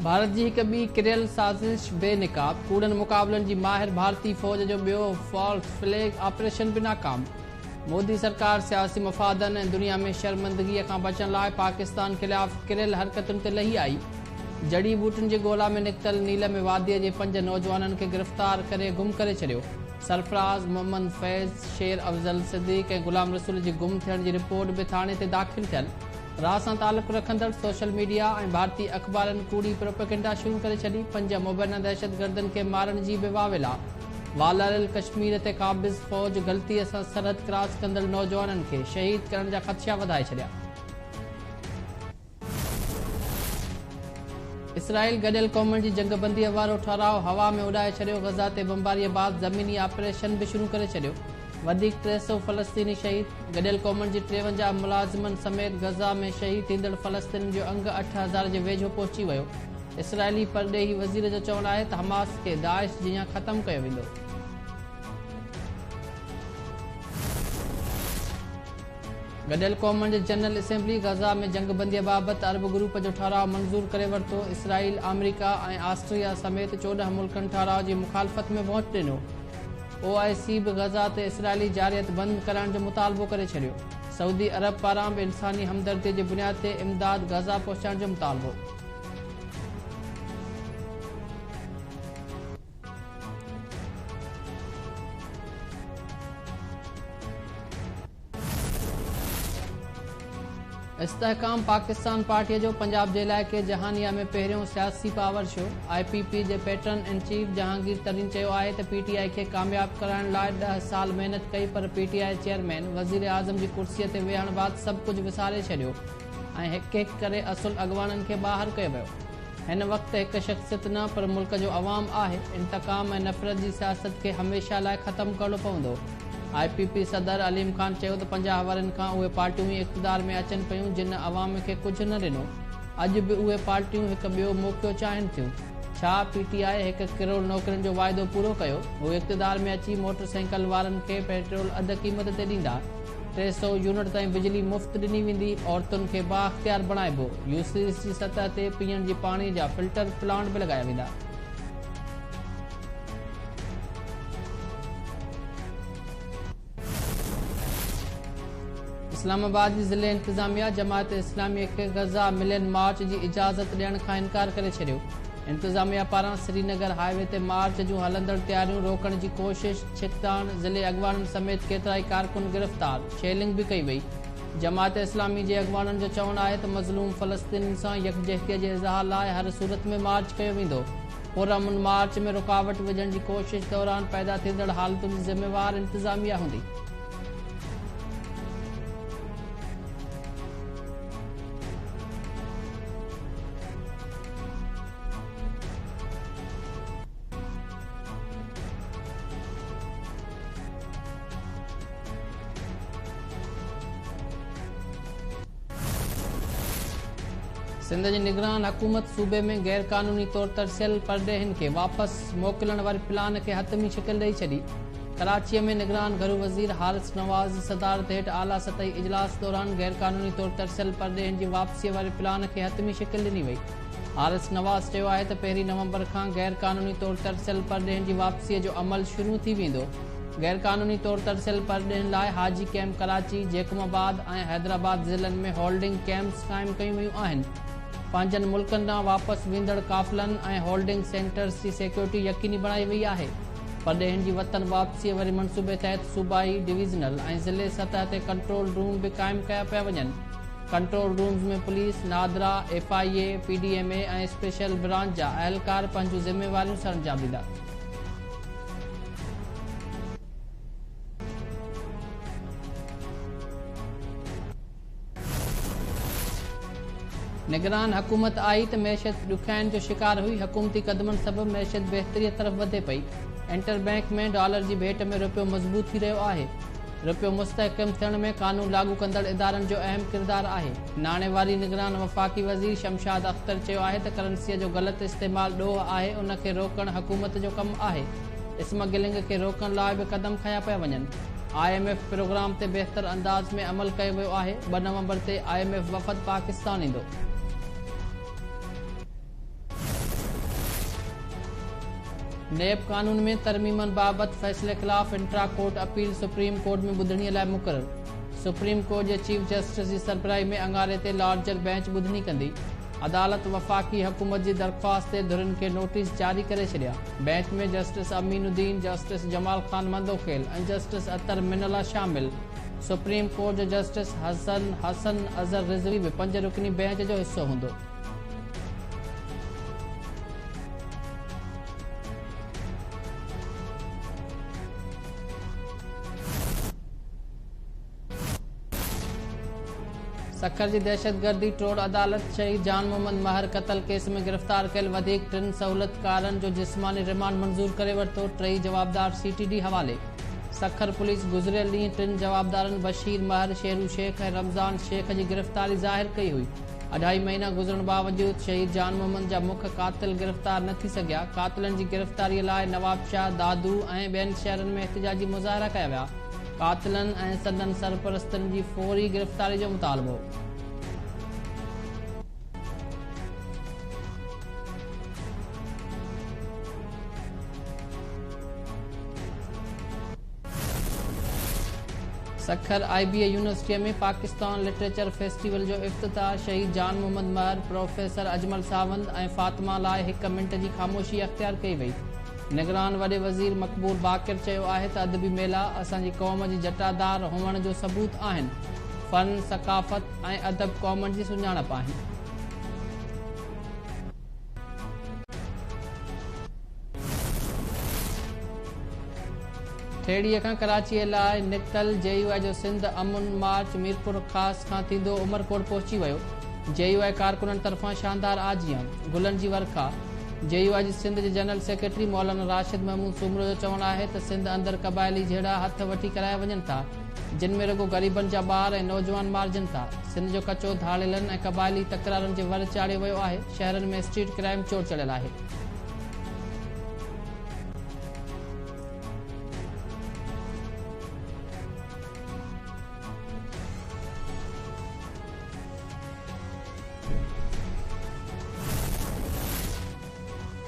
ڀارت جي هڪ ٻي ڪريل سازش بي نقاب، ڪوڙن مقابلن جي ماهر ڀارتي فوج جو ٻيو فالس فليگ آپريشن به ناڪام. مودي سرڪار سياسي مفادن ۽ دنيا ۾ شرمندگيء کان بچڻ لاء پاڪستان خلاف ڪريل حرڪتن تي لهي آئي. جڙي ٻوٽين جي ڳولا ۾ نڪتل نيلم واديء جي پنج نوجوانن کي گرفتار ڪري گم ڪري ڇڏيو. سرفراز، محمد فيض، شير افضل، صديق ۽ غلام رسول جي گم ٿيڻ جي رپورٽ به ٿاڻي تي داخل ٿيل. را سان تعلق رکندڙ سوشل ميڊيا ۽ ڀارتي اخبارن ڪوڙي پروپيگنڊا شروع ڪري ڇڏي، پنج مبينا دهشتگردن کي مارڻ جي به واويلا، والاريل ڪشمير تي قابض فوج غلطي سان سرحد ڪراس ڪندڙ نوجوانن کي شهيد ڪرڻ جا خدشا وڌائي ڇڏيا. اسرائيل گڏيل قومن جي جنگبنديء وارو ٺهراء هوا ۾ اڏائي ڇڏيو، غزه تي بمباريء بعد زميني آپريشن به شروع ڪري ڇڏيو. وڌيڪ 300 فلسطيني شهيد، گڏيل قومن جي 53 ملازمن سميت غزه ۾ شهيد ٿيندڙ فلسطينين جو انگ 8000 جي ويجهو پهچي ويو. اسرائيلي پرڏيهي وزير جو چوڻ آهي ته حماس کي داعش جيان ختم ڪيو ويندو. گڏيل قومن جي جنرل اسيمبلي غزه ۾ جنگبندي بابت عرب گروپ جو ٺهراء منظور ڪري ورتو. اسرائيل، آمريڪا ۽ آسٽريا سميت 14 ملڪن ٺهراء جي مخالفت ۾ ووٽ ڏنو. او آء سي به غزه تي اسرائيلي جارحيت بند ڪرائڻ جو مطالبو ڪري ڇڏيو. سعودي عرب پاران به انساني همدردي جي بنياد تي امداد غزه پهچائڻ جو مطالبو. استحڪام پاڪستان پارٽيء جو پنجاب جي علائقي جهانيا ۾ پهريون سياسي پاور شو، آء پي پي جي patron in chief Jahangir Tareen چيو آهي ته پي ٽي آء کي ڪامياب ڪرائڻ لاء 10 سال محنت ڪئي پر پي ٽي I chairman وزيراعظم جي ڪرسيء تي ويهڻ بعد سڀ ڪجهه وساري ڇڏيو ۽ هڪ هڪ ڪري اصل اڳواڻن کي ٻاهر ڪيو ويو. هن وقت هڪ شخصيت نه پر ملڪ جو عوام آهي، انتقام ۽ نفرت جي سياست کي هميشه لاء ختم ڪرڻو پوندو. آء پي پي صدر عليم خان چيو ته 50 ورهين کان اهي پارٽيون ئي اقتدار ۾ اچن پيون جن عوام کي ڪجهه نه ڏنو، اڄ به اهي پارٽيون هڪ ٻيو موقعو چاهين ٿيون. ڇا پي ٽي آء هڪ ڪروڙ نوڪرين جو واعدو پورو ڪيو؟ هو اقتدار ۾ اچي موٽر سائيڪل وارن کي پيٽرول اڌ قيمت تي ڏيندا. 300 يونٽ تائين بجلي مفت ڏني ويندي، عورتن کي بااختيار بڻائبو، يو سيز جي سطح تي پيئڻ جي پاڻي جا فلٽر پلانٽ به لڳايا ويندا. اسلام آباد جي ضلعي انتظاميا جماعت اسلامي کي غزه ملين مارچ جي اجازت ڏيڻ کان انڪار ڪري ڇڏيو. انتظاميا پاران سرينگر هاء وي تي مارچ جون هلندڙ تياريون روڪڻ جي ڪوشش، ڇڪتاڻ، ضلعي اڳواڻن سميت ڪيترائي ڪارڪن گرفتار، شيلنگ به ڪئي وئي. جماعت اسلامي جي اڳواڻن جو چوڻ آهي ته مظلوم فلسطينين سان يڪجهتي جي اظهار لاء هر صورت ۾ مارچ ڪيو ويندو. پرامن مارچ ۾ رڪاوٽ وجهڻ جي ڪوشش دوران پيدا ٿيندڙ حالتن جي ذميوار انتظاميا هوندي. سنڌ جي نگران حڪومت صوبي ۾ غيرقانوني طور ترسيل پرڏيهين کي واپس موڪلڻ واري پلان کي حتمي شڪل ڏئي ڇڏي. ڪراچيء ۾ نگران گهرو وزير حارث نواز جي صدارت هيٺ اعليٰ سطحي اجلاس دوران غيرقانوني طور ترسيل پرڏيهين جي واپسيء واري پلان کي حتمي شڪل ڏني وئي. حارث نواز چيو آهي ته پهرين نومبر کان غيرقانوني طور ترسيل پرڏيهين جي واپسيء جو عمل شروع ٿي ويندو. غيرقانوني طور ترسيل پرڏيهين لاء حاجي ڪئمپ ڪراچي، جيڪب آباد ۽ حيدرآباد ضلعن ۾ هولڊنگ ڪئمپس قائم ڪيون ويون آهن. پنهنجن ملڪن ڏانهن واپس ويندڙ قافلن ۽ هولڊنگ سينٽرز جي سيڪيورٽي يقيني بڻائي وئي آهي. پرڏيهين جي وطن واپسيء واري منصوبي تحت صوبائي، ڊويزنل ۽ ضلعي سطح تي ڪنٽرول روم به قائم ڪيا پيا وڃن. Control rooms ۾ police, NADRA, F I A, P D M A ۽ special branch جا اهلڪار پنهنجون ذميواريون سرانجام ڏيندا. نگران حڪومت آئي ته معيشت ڏکيائين جو شڪار هئي، حڪومتي قدمن سبب معيشت بهتريء طرف وڌي پئي، انٽر بئنڪ ۾ ڊالر جي ڀيٽ ۾ رپيو مضبوط ٿي رهيو آهي. رپيو مستحڪم ٿيڻ ۾ قانون لاڳو ڪندڙ ادارن جو اهم ڪردار آهي. ناڻي واري نگران وفاقي وزير شمشاد اختر چيو آهي ته ڪرنسيء جو غلط استعمال ڏوهه آهي، ان کي روڪڻ حڪومت جو ڪم آهي، اسمگلنگ کي روڪڻ لاء به قدم کنيا پيا وڃن، I M F programme تي بهتر انداز ۾ عمل ڪيو ويو آهي، 2 نومبر تي I M F وفد پاڪستان ايندو. نيب قانون ۾ ترميمن بابت فيصلي خلاف intra court appeal supreme court ۾ ٻڌڻي لاء مقرر. سپريم ڪورٽ جي چيف جسٽس جي سربراهي ۾ اڱاري تي لارجر بينچ ٻڌڻي ڪندي. عدالت وفاقي حڪومت جي درخواست تي ڌرين کي نوٽيس جاري ڪري ڇڏيا. Bench ۾ justice Aminuddin, justice Jamal Khan Mandokhail ۽ justice Athar Minallah شامل. سپريم ڪورٽ جو جسٽس حسن حسن اظهر رضوي به پنج رڪني بينچ جو حصو هوندو. سکر جي دهشتگردي ٽوڙ عدالت شهيد جان محمد مهر قتل ڪيس ۾ گرفتار ڪيل وڌيڪ ٽن سهولتڪارن جو جسماني رمانڊ منظور ڪري ورتو، ٽئي جوابدار سي ٽي ڊي حوالي. سکر پوليس گذريل ڏينهن ٽن جوابدارن بشير مهر، شيرو شيخ ۽ رمضان شيخ جي گرفتاري ظاهر ڪئي هئي. اڍائي مهينا گذرڻ باوجود شهيد جان محمد جا مک قاتل گرفتار نه ٿي سگهيا، قاتلن جي گرفتاري لاء نوابشاهه، دادو ۽ ٻين شهرن ۾ احتجاجي مظاهرا ڪيا ويا، قاتلن ۽ سندن سرپرستن جي فوري گرفتاري جو مطالبو. سکر آء بي اي يونيورسٽيء ۾ پاڪستان لٽريچر فيسٽيول جو افتتاح شهيد جان محمد مهر، پروفيسر اجمل ساوند ۽ فاطمه لاء هڪ منٽ جي خاموشي اختيار ڪئي وئي. نگران وڏي وزير مقبول باقر چيو آهي ته ادبي ميلا اسان جي قوم جي جٽادار هئڻ جو ثبوت آهن، فن، ثقافت ۽ ادب قومن جي سڃاڻپ آهن. ٺيڙهيء کان ڪراچيء لاء نڪتل جي يو آء جو سنڌ امن مارچ ميرپورخاص کان ٿيندو عمرڪوٽ پهچي ويو، جي يو آء ڪارڪنن طرفان شاندار آجيان، گلن جي ورکا، جي يو آء جي سنڌ جي جنرل سيڪريٽري مولانا راشد محمود سومرو جو چوڻ آهي ته سنڌ اندر قبائلي جهيڙا هٿ وٺي ڪرايا وڃن ٿا، جن ۾ رڳو غريبن جا ٻار ۽ نوجوان مارجن ٿا، سنڌ جو ڪچو ڌاڙيلن ۽ قبائلي تڪرارن جي ور چاڙهيو ويو آهي، شهرن ۾ اسٽريٽ ڪرائيم چوٽ چڙهيل آهي.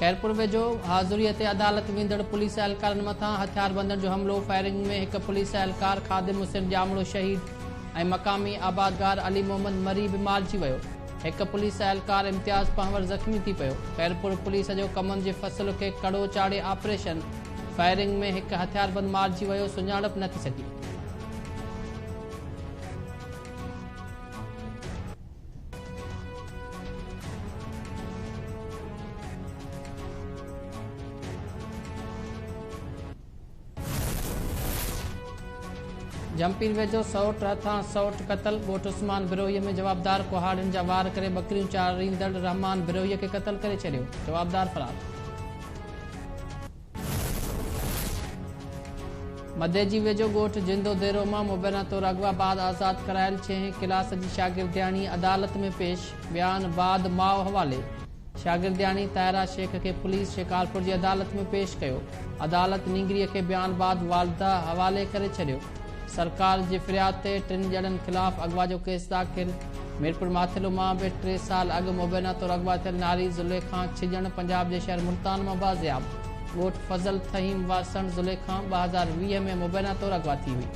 خيرپور ويجهو حاضريء تي عدالت ويندڙ پوليس اهلڪارن مٿان هٿياربندن جو حملو، فائرنگ ۾ هڪ پوليس اهلڪار خادم حسين ڄامڙو شهيد ۽ مقامي آبادگار علي محمد مري به مارجي ويو. هڪ پوليس اهلڪار امتياز پنهور زخمي ٿي پيو. خيرپور پوليس جو ڪمند جي فصل کي ڪڙو چاڙهي آپريشن، فائرنگ ۾ هڪ هٿياربند مارجي ويو، سڃاڻپ نه ٿي سگهي. جهمپير ويجهو سئوٽ هٿان سئوٽ قتل، ڳوٺ عثمان بروهيء ۾ جوابدار ڪهاڙين جا وار ڪري ٻڪريون چاريندڙ رحمان بروهيء کي قتل ڪري ڇڏيو، جوابدار فرار. مديجي ويجهو ڳوٺ جندو ديرو مان مبينا طور اغوا بعد آزاد ڪرايل ڇهين ڪلاس جي شاگردياڻي عدالت ۾ پيش، بيان بعد ماء حوالي. شاگردياڻي طاهره شيخ کي پوليس شڪارپور جي عدالت ۾ پيش ڪيو، عدالت نينگريء کي بيان بعد والده حوالي ڪري ڇڏيو. سرڪار جي فرياد تي ٽن ڄڻن خلاف اغوا جو ڪيس داخل، ميرپور ماٿيلو مان به ٽي سال اڳ مبينا طور اغوا ٿيل ناري زليخان ڇڄڻ پنجاب جي شهر ملتان مان بازياب، ڳوٺ فضل ٿهيم واسڻ زليخان 2020 ۾ مبينا طور اغوا ٿي هئي.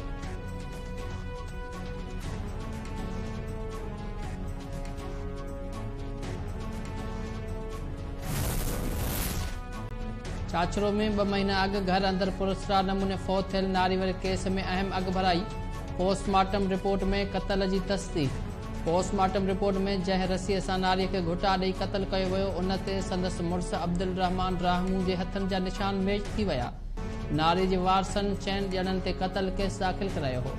ڇاڇرو ۾ ٻه مهينا اڳ گهر اندر پراسرار نموني فوت ٿيل ناري واري ڪيس ۾ اهم اڳڀرائي، پوسٽ مارٽم رپورٽ ۾ قتل جي تصديق، پوسٽ مارٽم رپورٽ ۾ جنهن رسي سان ناري کي گهٽا ڏئي قتل ڪيو ويو ان تي سندس مڙس عبدالرحمان راهمون جي هٿن جا نشان ميچ ٿي ويا، ناري جي وارثن چئن ڄڻن تي قتل ڪيس داخل ڪرايو هو.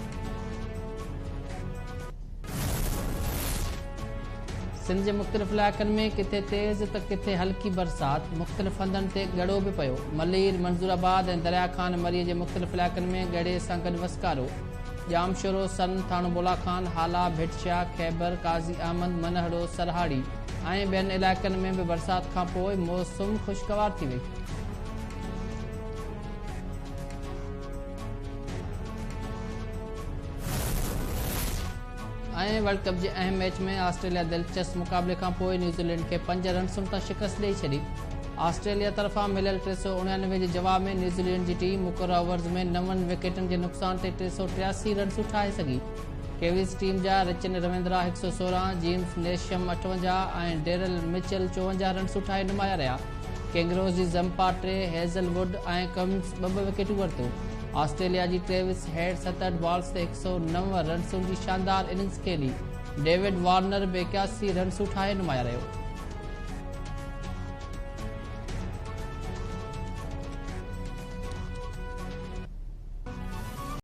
سنڌ جي مختلف علائقن ۾ ڪٿي تيز ته ڪٿي هلڪي برسات، مختلف هنڌن تي ڳڙو به پيو، ملير، منظور آباد ۽ دريا خان مري جي مختلف علائقن ۾ ڳڙي سان گڏ وسڪارو، ڄامشورو، سن، ٿاڻو بولا خان، هالا، ڀٽ شاهه، خيبر، قاضي احمد، منهڙو، سرهاڙي ۽ ٻين علائقن ۾ به برسات کانپوء موسم خوشگوار ٿي وئي. ۽ ورلڊ ڪپ جي اهم ميچ ۾ آسٽريليا دلچسپ مقابلي کانپوء نيوزيلينڊ کي پنج رنسن تان شڪست ڏئي ڇڏي. آسٽريليا طرفان مليل 389 جي جواب ۾ نيوزيلينڊ جي ٽيم مقرره اوورز ۾ نون وڪيٽن جي نقصان تي 383 رنسون ٺاهي سگهي. ڪيويز ٽيم جا Rachin Ravindra 116، James Neesham 58 ۽ Daryl Mitchell 54 رنسون ٺاهي نمايان رهيا. ڪينگروز جي زمپا ٽي، هيزل ووڊ ۽ ڪمنز ٻه ٻه وڪيٽون ورتيون. آسٽريليا جي ٽريوس هيڊ 67 بالز تي 109 رنسن جي شاندار اننگز کيڏي. ڊيوڊ وارنر به 81 رنسون ٺاهي نمايان رهيو.